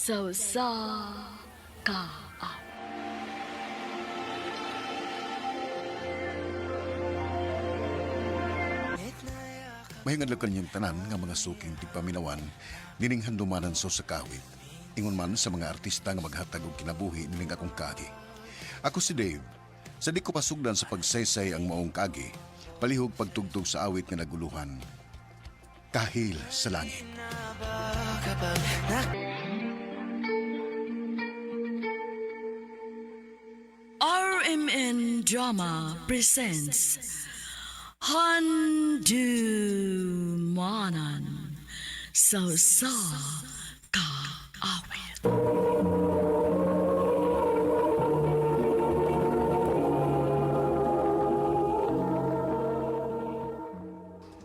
Sa usa ka awit. Mahingad adlaw kaninyong tanan nga mga suking tigpaminawan nining handumanan sa usa ka awit. Ingon man sa mga artista nga maghatag og kinabuhi nining akong kaagi. Ako si Dave. Sa di ko pasugdan sa pagsaysay ang maong kaagi, palihog pagtugtog sa awit nga naguluhan. Kahil sa langit. RMN Drama presents Handumanan sa usa ka awit.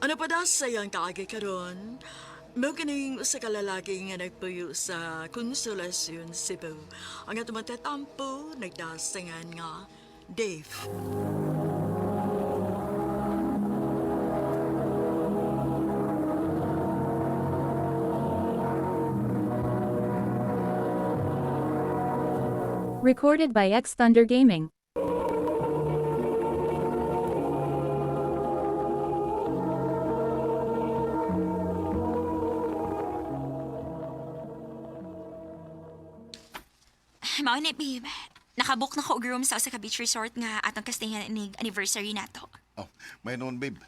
Ano pa daw sa iyang kaagi karon? Mao kining usa ka lalaki nga nagpuyo sa Consolacion, Cebu. Ang atong tatampo nagdasingan nga Dave. Recorded by X Thunder Gaming. Mao ni babe. Nakabook na ko og room sa usa ka beach resort nga atong kastihan inig anniversary nato. Oh, may noon babe.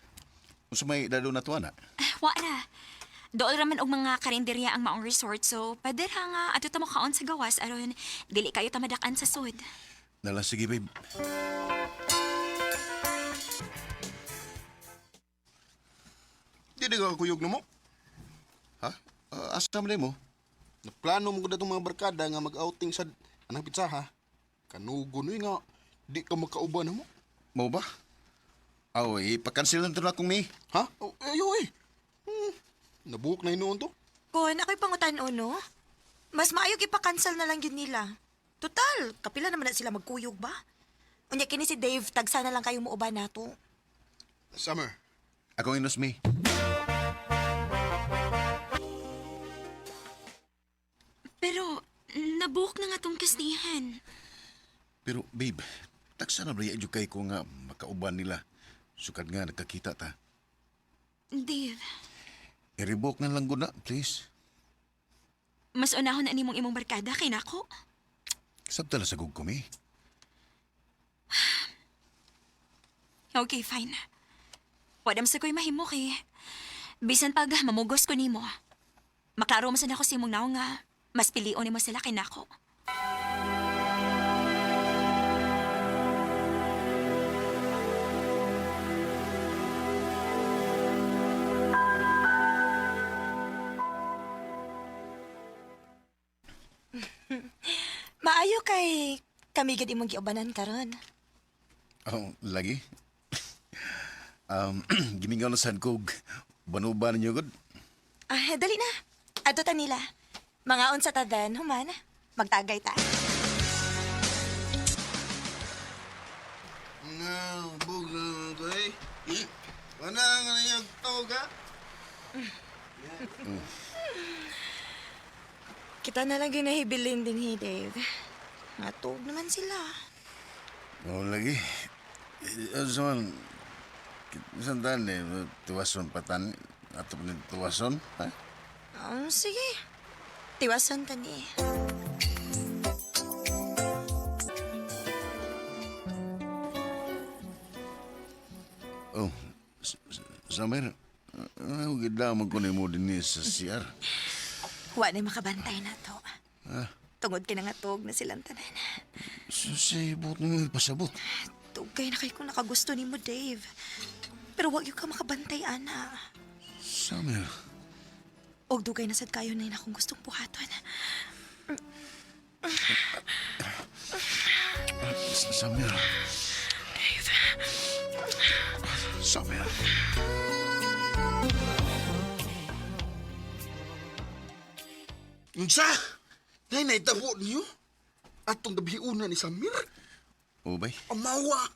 Unsa may dalo na tuwa na? Wa ra. Dool ra man og mga karinderya ang maong resort, so pwede ra nga adto ta mokaon sa gawas aron dili kayo ta madak-an sa sud. Nala sige babe. Di na ka kuyog na mo. Ha? Asa man mo? Naplano mo ko datong mga barkada nga mag-outing sa anang pizza ha. Kanugo nuy nga di ka makauban na mo. Mo ba? Aw, ipakansel na to na akong ni. Ha? Oh, ayo eh. Nabuok na hinuon to. Kon, ako'y pangutan-on, no? Mas maayo ipakancel na lang yun nila. Total, kapila naman na sila magkuyog ba? Unya kini si Dave, tagsa na lang kayo muuban nato. Summer. Akong inos mi. Pero nabook na nga tong kastihan. Pero babe, taksa na ba kay ko nga makauban nila. Sukad nga nagkakita ta. Dave, I-revoke na lang guna, please. mas unahon na nimong imong barkada kay nako. Sabta na sa ko mi. Okay, fine. Wadam sa ko'y mahimo kay. Bisan pag mamugos ko nimo. Maklaro man sad ako sa imong naong nga mas pilion nimo sila kay nako. Maayo kay kami gid imong giubanan karon. Oh, lagi. Gimingaw na sad ko og banuba ninyo gud. Ah, dali na. Adto ta nila. Mga unsa ta then, human. Magtagay ta. Nga, buga ko eh. Wala nga na yung toga. Kita na lang ginahibilin din hi Dave. Ngatog naman sila. Oh, lagi. Eh, Asa man, sandaan eh, tuwason patan, ato pa ni tuwason, ha? Sige. Tiwason ta ni. Oh, Samir, ano gid lamang ko nimo dinhi sa CR? Wa na makabantay na to. Tungod kay nangatog na silang tanan. Susay, buot nimo pasabot. Tugay na kay kung nakagusto nimo, Dave. Pero wag yun ka makabantay, ana. Samir, Og dugay na sad kayo na yun akong gustong buhaton. Samir. Dave. Samir. Unsa? Nay naitabo niyo? Atong gabiuna ni Samir? Oh, bay. Amawa.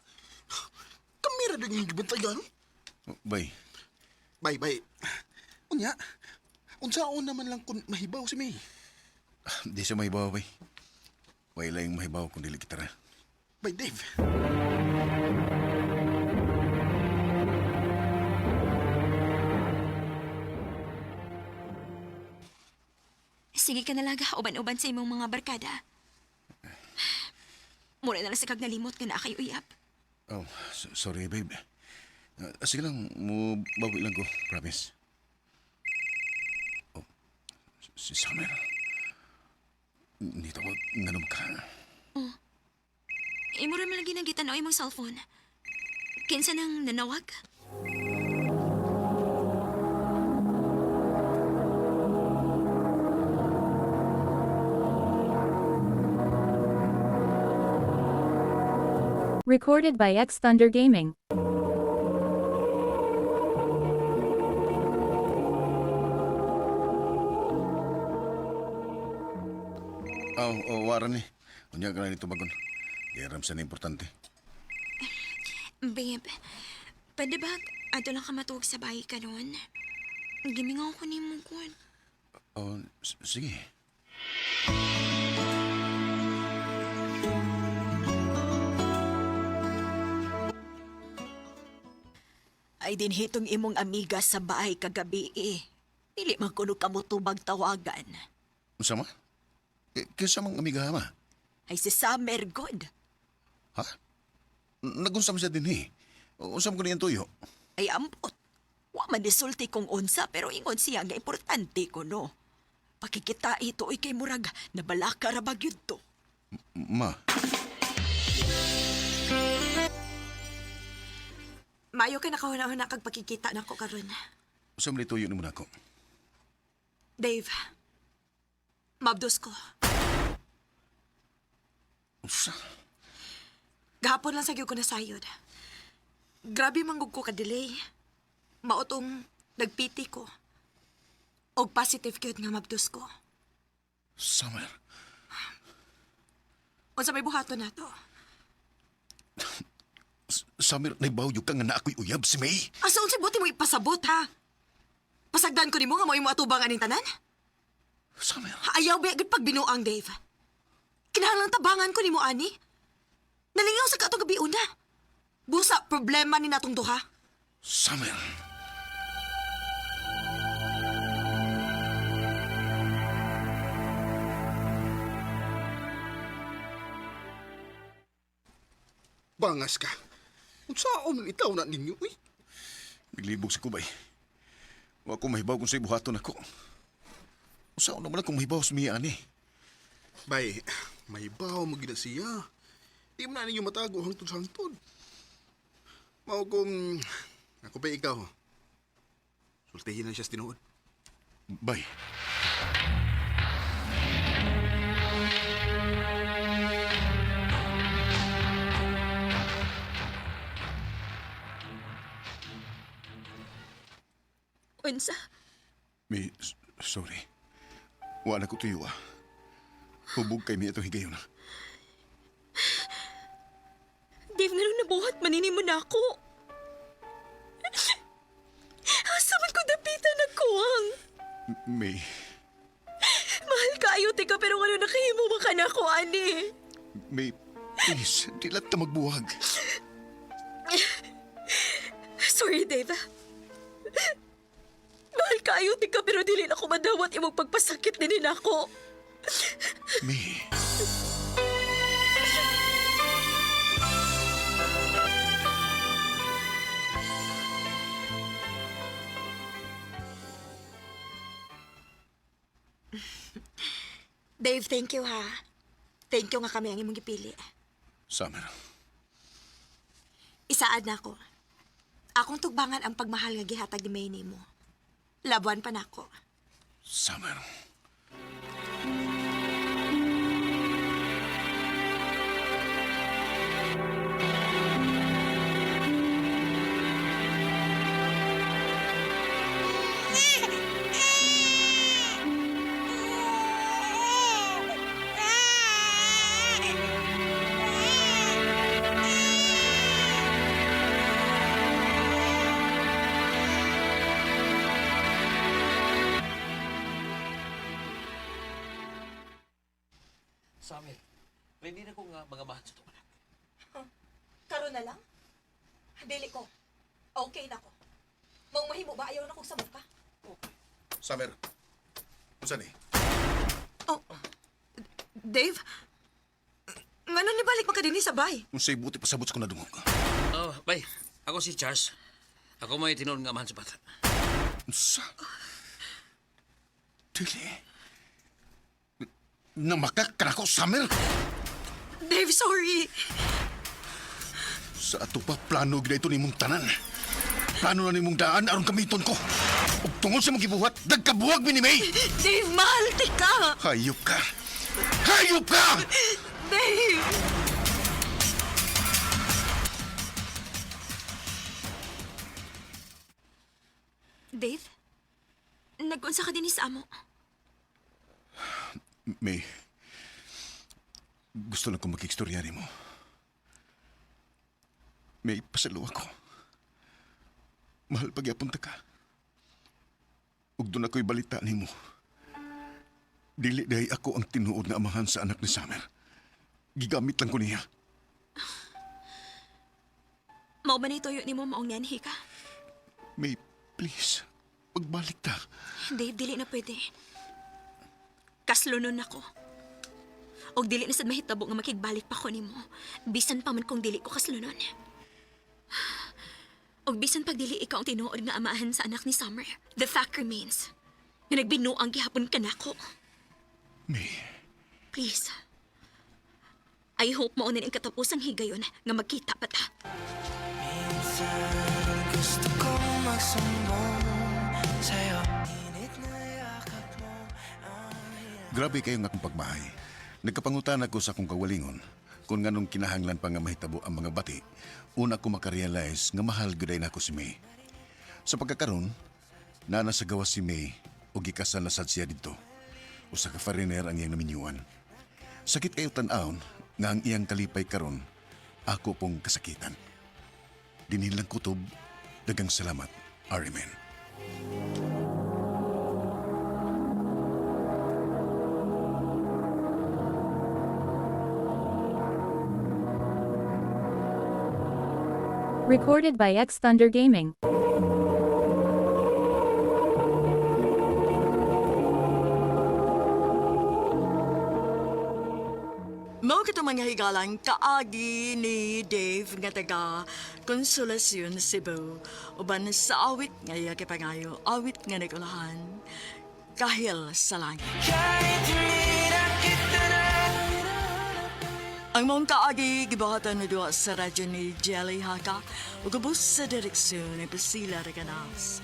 Kamera din yung gibantayan. Oh, bay. Bay, bay. Unya, unsaon naman lang kung mahibaw si May. Di siya mahibaw, bay. Wala yung mahibaw kung dili kita ra. Bay, Dave. Sige ka nalaga, uban-uban sa imong mga barkada. Mura na lang sa kag nalimot nga naa kay uyab. Oh, sorry, babe. Sige lang, mo bawi lang ko, promise. Oh, si Summer. Nito ko, nganom ka. Imo ra man lagi nang gitan-aw imong cellphone. Kinsa nang nanawag? Recorded by X Thunder Gaming. Oh, oh, waran ni. Unya ka na nito bagon. Di aram sa na importante. Babe, pwede ba ato lang ka matuog sa bahay karon? Gimingaw ko nimo kun. Oh, sige. Ay dinhitong imong amiga sa bahay kagabi eh. Dili man kuno kamo tubag tawagan. Unsa ma? Eh, kinsa mang amiga ma? Ay si Summer God. Ha? Nagunsam siya din eh. Unsam ko niyang tuyo. Ay ambot. Wa man nisulti kung unsa pero ingon siya nga importante kuno. Pakikita ito oy kay murag nabalaka ra ba gyud to. Ma, Maayo kay nakahuna-huna kag pakikita nako karon. unsa man tuyo nimo nako? Dave, mabdos ko. Unsa? Gahapon lang sa gyud ko nasayod. Grabe manggug ko ka-delay. Mautong nagpiti ko. Og positive gyud nga mabdos ko. Summer. Unsa may buhaton nato? Summer, naibaw yung ka nga na ako'y uyab si May. Asa unsay buti mo ipasabot ha? Pasagdan ko nimo nga mo imo atubang aning tanan? Summer. Ayaw ba gud pagbinuang Dave. Kinahanglan tabangan ko nimo ani. Nalingaw sa katong gabi una. Busa problema ni natong duha. Summer. Bangas ka. Unsa man itaw na ninyo, uy? Naglibog sa kubay. Wa ko mahibaw kung sa'y buhaton ako. Usa naman akong mahibaw sa miya ani. Bay, may baw mo gina siya. Di mo na ninyo matago hangtod sa hangtod. Mao kung ako pa ikaw. Sultihin na siya sa tinuod. Bay. Unsa? May, sorry. Wala ko tuyo ah. Hubog kay mi itong higayon. Dave, nganong nabuhat manini mo na ako. Asa man ko dapitan nagkuwang? May, Mahal kaayo tika pero ngano nakahimo man ka na ako ani. May, please, di lang ta magbuwag. Sorry, Dave. Mahal kaayo tika pero dili na ako madawat imong pagpasakit nini nako. May. Dave, thank you ha. Thank you nga kami ang imong gipili. Summer, Isaad na ako. Akong tugbangan ang pagmahal nga gihatag ni May nimo. Labuan pa nako. Summer. Summer, ready na ko nga mga mahan sa itong anak. Karon na lang? Dili ko. Okay na ko. Mong mahimo ba ayaw na kong sabot ka? Summer, unsa ni? Oh, Dave? Ngano ni balik pa ka dinhi sa bay? Unsay buti pasabot sa kong nadungog? Oh, bay, ako si Charles. Ako may tinuod nga amahan sa bata. Unsa? Dili. Namakak ka nako, Summer! Dave, sorry. Sa ato pa, plano gid ito nimong tanan. Plano na nimong daan aron gamiton ko. Ug tungod sa mong gibuhat, nagkabuwag mi ni May! Dave, mahal ti ka. Hayop ka! Hayop ka! Dave! Dave? Nag-unsa ka din sa amo? May, gusto lang kong makikstorya mo. May pasalo ako. Mahal pagyapon ta ka. Ug doon ako'y balita nimo. Dili dahi ako ang tinuod nga amahan sa anak ni Summer. Gigamit lang ko niya. Mao ba na ituyo nimo maong nanhi ka? May, please, magbalik ta. Dave, dili na pwede. Kaslunon ako. Og dili na sad mahitabo nga makigbalik pa ko nimo. Bisan pa man kung dili ko kaslunon. Og bisan pag dili ikaw ang tinuod nga amahan sa anak ni Summer, the fact remains nga nagbinuang gihapon ka nako. May, Please. I hope mao na ang katapusang higayon nga magkita pa ta. Minsan gusto kong magsumbong sa'yo. Init na yakap mo ang grabe kayo nga akong pagmahay. Nagkapangutan ako sa akong kawalingon kung nganong kinahanglan pa nga mahitabo ang mga bati, una ko makarealize nga mahal gyud na ako si May. Sa pagkakaron, nana sa gawas si May o gikasal na sad siya didto. Usa ka foreigner ang iyang naminyuan. Sakit kayo tan-awon nga ang iyang kalipay karon ako pong kasakitan. Dinhin lang kutob, dagang salamat, RMN. Recorded by X Thunder Gaming. Mao kito mga higalang kaagi ni Dave nga taga Consolacion, Cebu. Uban sa awit nga iya kipangayo, awit nga nagulahan, kahil sa langit. Kahit hindi na kita na Ang mong kaagi gibuhatan ni duha sa radyo ni Jelly Haka ug ubos sa direksyon ni Priscilla Reganas.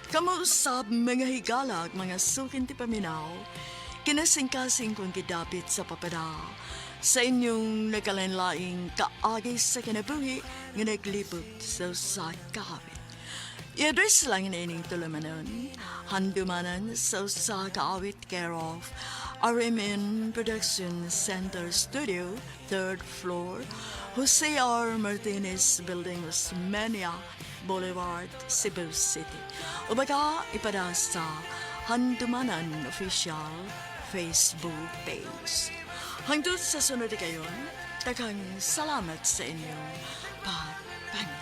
Kamo usab mga higala ug mga sukin ti paminaw, kinasingkasing kong gidapit sa papada sa inyong nagkalanlaing kaagi sa kinabuhi nga naglibot sa usa ka awit. I-address lang na ining tulumanon, handumanan sa usa ka awit care of RMN Production Center Studio, third floor, Jose R. Martinez Building, Osmeña Boulevard, Cebu City. O baka ipada sa Handumanan Official Facebook page. Hangtod sa sunod kayon, daghang salamat sa inyong pagpangita.